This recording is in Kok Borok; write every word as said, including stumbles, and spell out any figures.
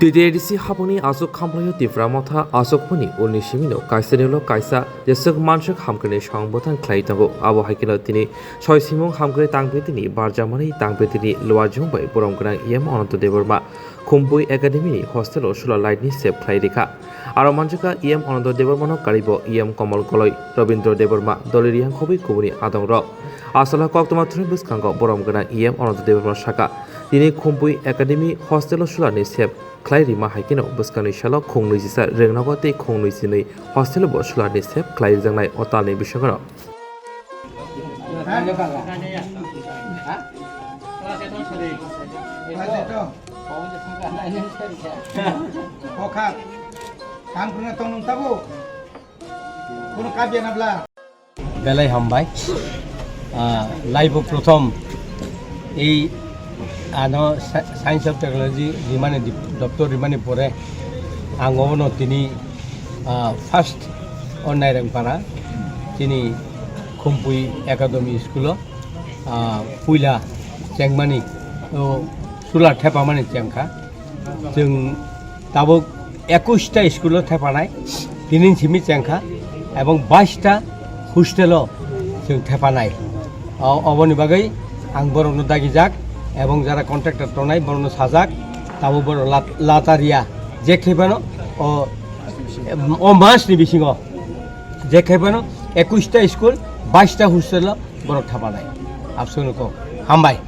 T T A D C hapangni aswk khamlaio Tipra Motha aswkmani ulni simino kaisa nilo kaisa jeswk manswk hamkrini song bwthang khlai tongo. Abo hai kheno tini soi simung hamkri tangpitini barjamani tangpitini luajung bai borom gwnang E M Ananto Debbarma Khumpui Academy ni hostel o sula light ni sep khlai rikha. Aro manjakha E M Ananto Debbarmano karibo E M Komol Goloi, Robindra Debbarma, Doliri Hangkhobwi kubuni adongrok. Asala koktwma thwngwi bwskango borom gwnang E M Ananto Debbarma saka, tini Khumpui Academy hostel o sula ni sep khlai rima hai kheno bwskangni salo khung nwi chisa rwngnogo tei khung nwi chinwi hostel o bo sula ni sep khlai rwjaknai o talni bisingo. Belai hambai. Ah, life o prothom ei ano sa-, Science of Technology rimani dip-, doctor rimani pore ang obono tini, ah, first o Nairangpara chini Khumpui Academy School o, ah, puila chengmani, o, sula thepamani chengkha. Chwng tabuk ekush ta school o thepanai, tini simi chengkha, ebong bais ta hostel o chwng thepanai. O-, oboni bagwi ang borokno dagijak, ebong jara contractor tongnai borokno sajak, tabuk borok lat-, lataria, je khe phano o, o mas ni bisingo je khe phano ekush ta school, bais ta hostel o borok thepanai. Abswkno kok hambai.